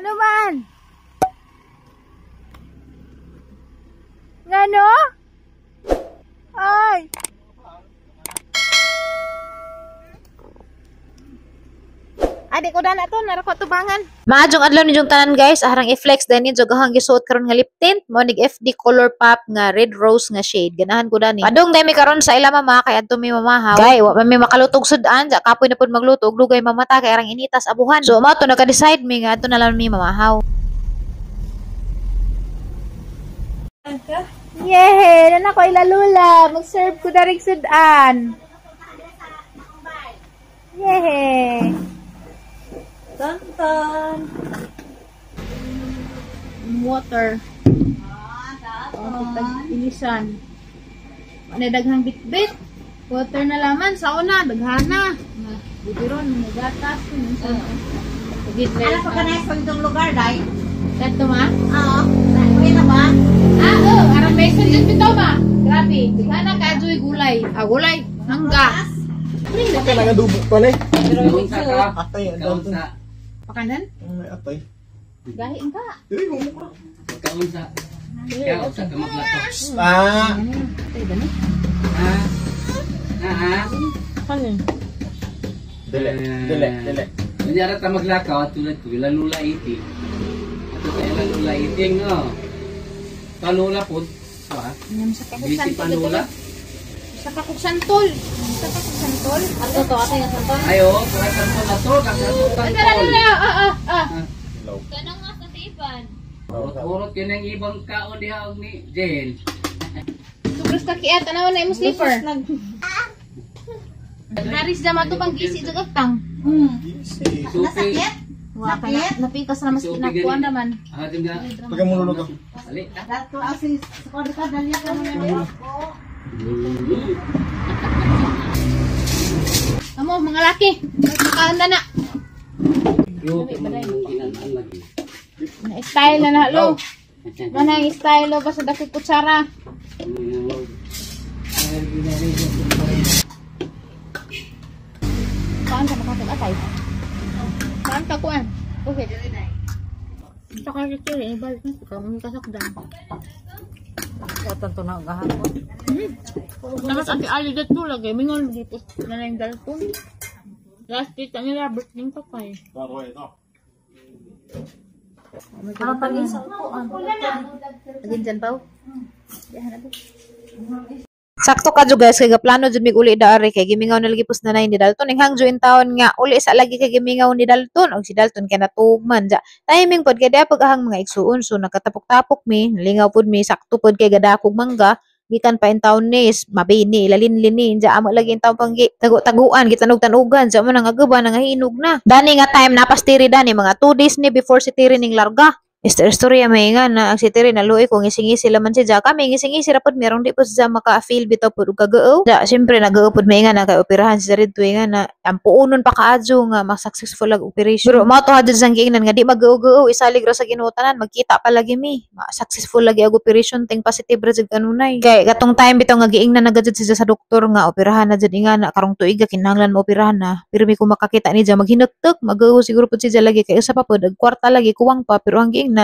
Ano man? Ngano? Ay! Adi ko dana to, narako tubangan. Maadjong adlaw ninyong tanan guys, aharang i-flex dahil ninyo gahang gisuot karon nga lip tint mo nig FD Color Pop nga red rose nga shade. Ganahan ko dani. Padung dami karon sa ila mama kay adto mi mamahaw. Gay, wa man mi makalutog sudan, ja kapoy na pud magluto og dugay mamata kay arang initas abuhan. So mao to naka-decide mi nga adto na lang mi mamahaw. Yehe, nana ko ila lula, mag-serve ko darig sudan. Yehe. Tantan. Water. Oh, inisan. Ano daghang bitbit? Water na laman sa una daghana. Bibiron mga gatas Ano pa kanay sa itong lugar dai? Kadto ma? Oo. Uy na ba? Ah, oh, arang mason jud bitaw ma. Grabe, daghana ka joy gulay. Ah, gulay, mangga. Kaya nga dubo pa na eh. Atay, ang dami. Pakanan? Ay, atay. Gahi ka. Dili mo mukha. Kaunsa. Kaunsa ka maglato. Ah! Atay ba ni? Ha? Ha? Kanin. Dili, dili, dili. Kunyara ta maglakaw tulad ko ila lula iti. Ato sa ila lula iti no. Kalula pod. Ha? Sa Busy pa lula. Sa kakog santol. Sa kakog santol. Ato to atay nga santol. Ayo, kuha santol na to, kasantol. Dala ah ah. Kanang nga sa tipan. Urot-urot yun ang ibang kaon diha og ni Jen. Tugros ka kiat tanaw na imo slipper. Haris dama to pang gisi jud tang. Supi. Wa ka na napikas na mas kinakuan naman. Ah, di nga. Pagka mululog ako. Ali. Dato asi sa ka dali ka mo. Amo mga laki, magkakaanda na. Yo, ginan lagi. Na style na na lo. Manang style lo basta dako kutsara. Saan ka makakag-atay? Saan ka kuan? Okay. Saka si Chiri, ibalik na ka mo kasakdan. Watan to na gahapon. Tapos ati Ali dito lagi mingon dito na lang dalton. Last date nila birthday pa pa eh. Baro ito. Para pag-isa ko. Agin dyan pa. Sakto ka jud guys kay gaplano jud mig uli daari kay gimingaw na lagi pus nanay ni Dalton ing hangjo in taon nga uli sa lagi kay gimingaw ni Dalton og si Dalton kay natugman ja. Timing pod kay diha pag ahang mga igsuon so nakatapok-tapok mi nalingaw pod mi sakto pod kay gadakog mangga gikan pa in taon ni mabini lalinlin ni ja amo lagi in taon panggi tago-taguan gitanog-tanugan ja mo nang agaba nangahinog na. Dani nga time napastiri dani mga 2 days ni before si Tiri ning larga. Istorya may nga na ang si Tiri naluoy kung ngising-ngisi laman si Ja. Kami ngising-ngisi ra pod merong di po siya maka-feel bitaw pod og kagao. Ja, siyempre nagao pod may nga na kay operahan si Jared nga na ang puonon pa kaadyo nga ma-successful ag operation. Pero mao to hadjud sang giingnan nga di magao-gao isalig ra sa Ginoo tanan magkita pa lagi mi. Ma-successful lagi ag operation ting positive ra jud kanunay. Kay katong time bitaw nga giingnan na gajud siya sa doktor nga operahan na jud nga na karong tuiga kinahanglan mo operahan na. Pero mi kung makakita ni Ja maghinuktok magao siguro pod si Ja lagi kay usa pa pod ag kwarta lagi kuwang pa pero ang giingnan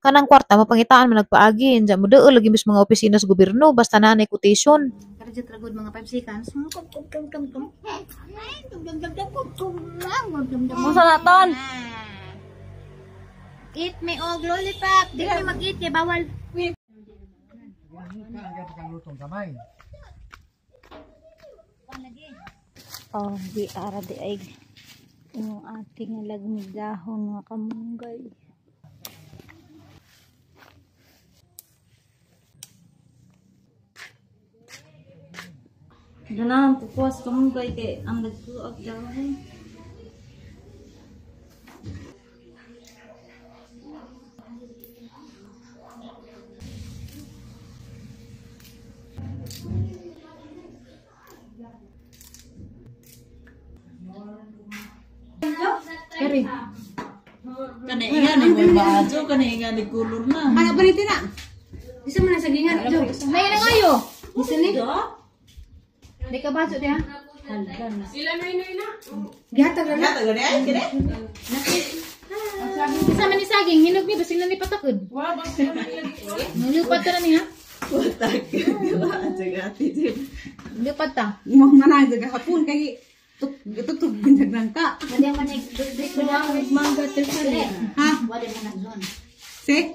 kanang kwarta mapangitaan man nagpaagi diyan mo dool lagi mis mga opisina sa gobyerno basta naa nay quotation. Karjit ragod mga 5 seconds. Unsa na ton? Eat me og lollipop. Di mi mag-eat kay bawal. Oh, di ara di ay yung ating lagmig dahon nga kamunggay. Ganahan kukuha sa kamunggay kay ang nagtuag dahon. Kari. Kana inga ni mo bajo, kana inga ni kulor na. Ano pa nito na? Isa mo na sa gingan. Nay na ngayo. Isa ni. Di ka baso diha. Sila nay nay na. Gihatag na. Gani ay kini? Isa man isa. saging hinog ni basing na ni patakod. Wa ba sila nilagi? Nilupad ta na ni ha. Watag. Lupad ta. Imong manang jaga hapon kay tutug binyag nang ka. Ha? Si?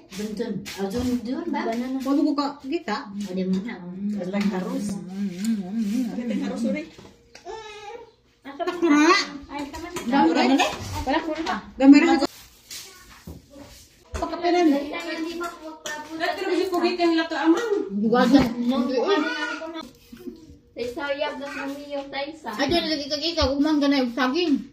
Wala ko ka kita. Walang harus. Harus uri. Takura. Wala ko na. Gamera ko. Pakapelan. Adyo lagi kag ikaw umang ganay og saging.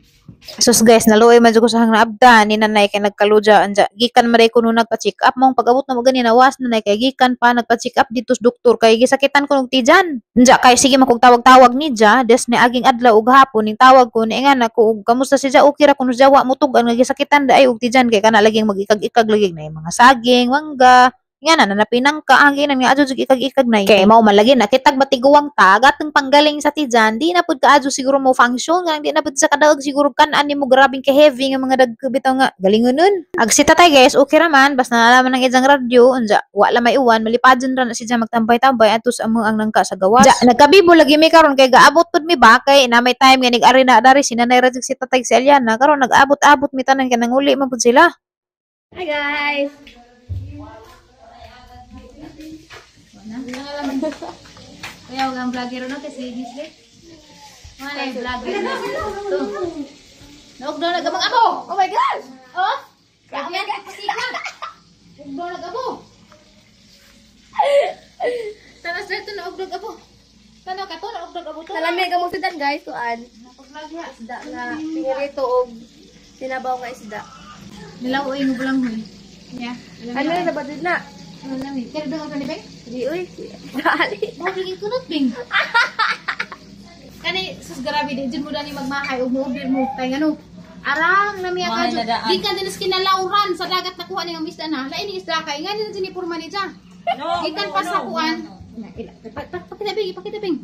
Sus guys, naluoy man jud ko sa hang naabda ni nanay kay nagkaluja anja. Gikan man ko nung nagpa-check up mong pag-abot na mo gani nawas nanay kay gikan pa nagpa-check up dito sa doktor kay gisakitan ko og tijan. Anja kay sige man kog tawag-tawag ni ja, des ni aging adlaw ug hapon ning tawag ko ni nga nako og kamusta si ja, okay ra kuno siya wa mo tug-an nga gisakitan da ay og tijan kay kana laging magikag-ikag lagi na mga saging, mangga. Nga na nanapinang ka ang ginan nga adyo jud ikag-ikag na kay mao man lagi nakitag matiguang ta gatong panggaling sa tijan di na pud kaadyo siguro mo function nga di na pud sa kadaog siguro kan-an nimo grabing ka heavy nga mga dagko bitaw nga galingon nun. Ag si tatay guys okay ra man basta nalaman ng ijang radyo unja wa la may uwan malipadjon ra na siya magtambay-tambay ato sa among ang nangka sa gawas. Ja, nagkabibo lagi mi karon kay gaabot pud mi ba kay na may time nga nig-ari na dari si nanay ra jud si tatay si Aliana karon nag-abot-abot mi tanan kay nanguli man pud sila. Hi guys. Kaya wag ang vlogger no kasi Gisle. Mga na vlogger. To. Naog daw nagamang abo. Oh my gosh. Oh? Grabe ka pasika. Ug daw nagabo. Tanas dito na og abo. Tanaw ka to na og abo to. Nalami ka mo sidan guys tuan. Isda nga pinirito og sinabaw nga isda. Nilaw oy ng bulang hoy. Yeah. Ano na ba na? Ano nami? Kaya daw ka ni Beng? Di uy. Dali. Mo lagi kunot Beng. Kani sus grabe di jud mo dani magmahay ug mo-order mo kay ngano. Arang namiya ka jud. Di ka din kinalawran sa dagat nakuha ni ang isda na. Lain ni isda kay ngani na ni purma ni ja. Gikan pa sa kuan. Pakita Beng, pakita Beng.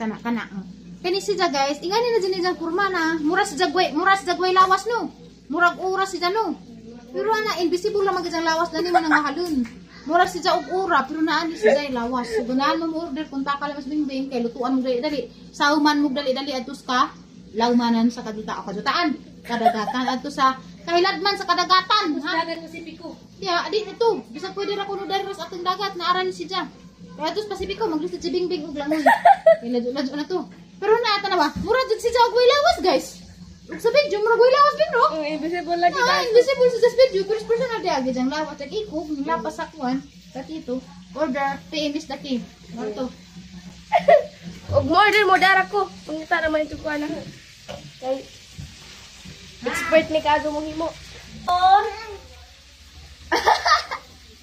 Tana kana. Kani siya guys, ingani na jud ni purma na. Mura sa jagway, mura sa jagway lawas no. Murag oras siya no. Pero ana invisible lang magid ang lawas dani mo nang mahalon. Mura siya og ura pero naan ni siya lawas. So ganahan mo order kung taka lamas Bingbing kay lutuan mo dali-dali. Sauman mo dali-dali adto ka laumanan sa kaduta o kadutaan. Kadagatan adto sa kahiladman sa kadagatan. Ha? Dagat Pasipiko. Yeah, adi ito. Bisag pwede ra kuno diri sa atong dagat naaran si siya. Kaya adto sa Pasipiko maglisod si Bingbing og langoy. Kay ladyo na to. Pero naa tanawa, mura jud siya og lawas guys. Ug sa video mura way lawas bin no. Oh, invisible lagi Ah, invisible sa video, pero personal di agad ang lawas. At ikog, lapas sa kuwan. Dati ito, order, PM is the key. Ano to? Og mo order mo dara ko. Pangita naman ito ko na. Kay expert ni kago mo himo.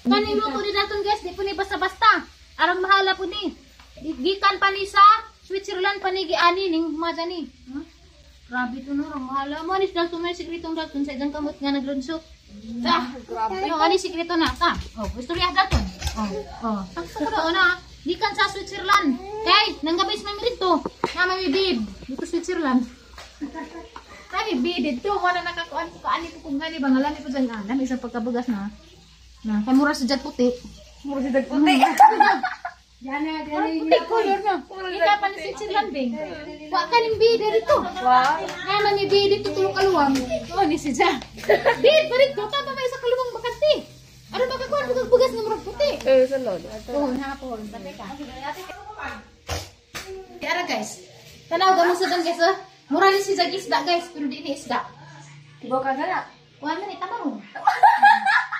Kanin mo po ni Dalton guys, di po ni basta-basta. Arang mahala po ni. Gikan pa ni sa Switzerland pa ni giani ning mga ni. Huh? Grabe to no, arang mahala. Mo ni Dalton may sikretong Dalton sa idang kamot nga naglunsok. Ah, grabe. No, ani sikreto na ka. Oh, istorya Dalton. Oh, oh. Sakto ko na. Gikan sa Switzerland. Kay, nanggabis man dito. Na may bib dito Switzerland. Kami bib dito wala nakakuan ko kaani ko kung gani ba nga lami po dyan ah. Lami isang pagkabugas na. Na, kay mura sa dyan puti. Mura si dag puti. Puti color na. Ika pa ni Switzerland bing. Wa ka ning bid dito. Wow. Nga man ni bid dito tulong kaluwang. Oh ni si Ja. Bid pa dito tama ba sa kaluwang bakante. Aron makakuan mo bugas nga murag puti. Eh sulod. Pohon ha, pohon. Pati ka. Ara guys. Tanaw ka mo sa dan guys. Oh. Mura ni si Jag isda guys, pero di ni isda. Tibaw ka gana. Kuha man ni tamarong.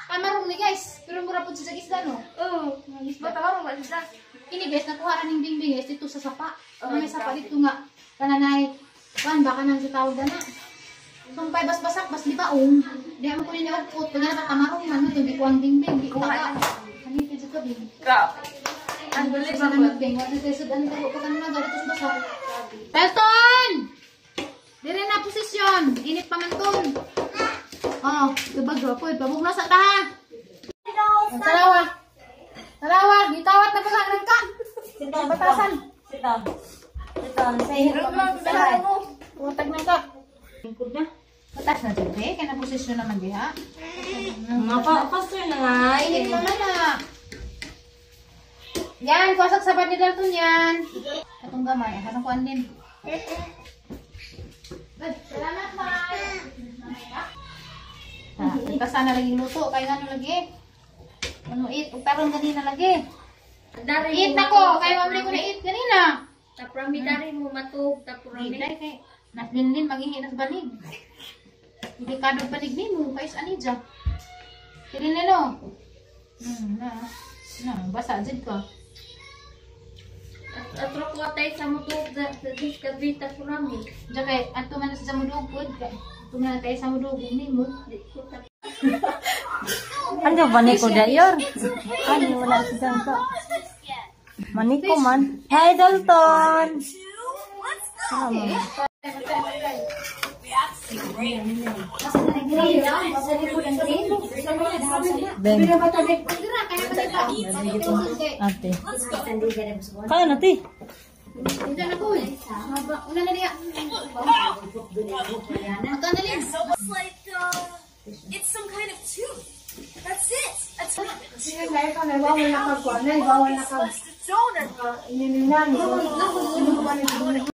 Tamarong ni guys, pero mura pud si Jag isda no. Oo. Ba tamarong ba siya? Kini guys, nakuha ra ning Bingbing guys dito sa sapa. Oh, may sapa dito nga. Kananay. Kuan baka nang sa tawag na. Sumpay basbasak bas libaong. Di mo kunin ni ukot pag na tamarong man no, di ko ang Bingbing, di ko taga. Ani kay sa kabing. Grabe. Ang galing sa naman Bing, wala tayo sa ano tago pa kanina ganito sa basak. Pelton! Dire na posisyon, init pa man ton. Oh, tubag ro po, pabugno sa taha. Tarawa. Tarawa, gitawat na pala ang ka. Batasan. Utag na ka. Lingkod na. Batas na dyan, eh. Kaya na posisyon naman diha. Faster na nga. Init naman na. Yan, kuwasak sa ni Dalton yan. Katong gamay, anong kuan din. Good. Salamat, May. Ah, sana lagi luto, kaya ano lagi. Ano eat, ug taron ganina lagi. Dari Eat na ko, kaya mamli ko na eat ganina. Taprami dari mo matug, taprami. Eat kay naslinlin magihi nas banig. Delikado banig nimo, kay sa anidya. Tilin no. Na. Na, basa jud ka. Atro ko tay sa mutug sa diskabita taprami. Diya kay ato man sa samudog pud kay ato man tayo sa samudog nimo. Ano ba ni ko dayor? Ano wala si Santo? Maniko man. Hi Dalton. Ben. Ate. Kaya na ti. Diyan na ko eh. Una na niya. Magkano lin? It's some kind of tooth. That's it. A tooth. Bawal na kag It's a donut.